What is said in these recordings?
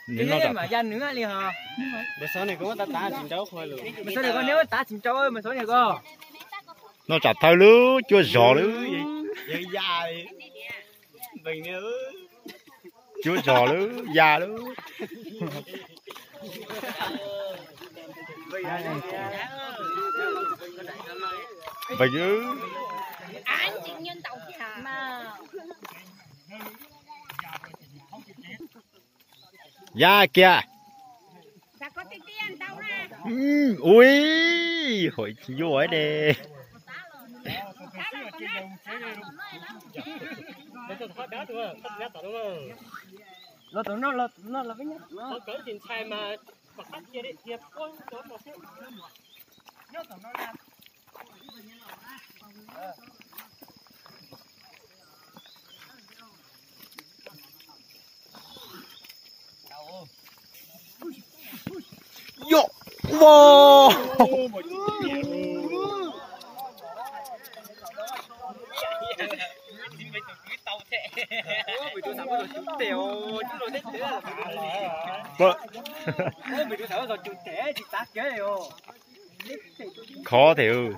Nws noj tsam thawj li ho. Mas xov niag ko neb tav tsis nrau, mas xov niag ko. Noj tsam thawj lub cuab zog lub. Cuab zog lub ya lub. Npeeg. Ya kiag. Ui, hoj yuav de. Yog, ua. Khov thiab.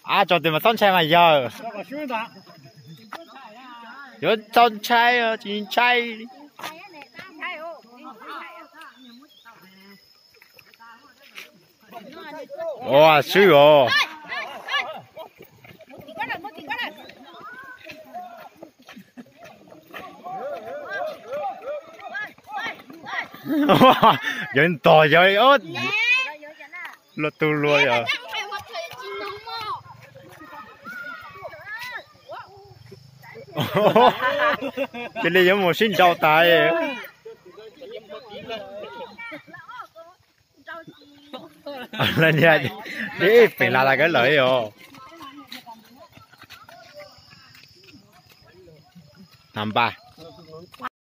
Ab, tso tes mas txhob ntshai mas yawg. Yuav txhob ntshai, tsis ntshai. Ua swb os. Yawg ntog yawg. Luag tug luag yog. Cia li yuav mus sib nrau tas. Dib peem las tas kawg lawm os. Npaj.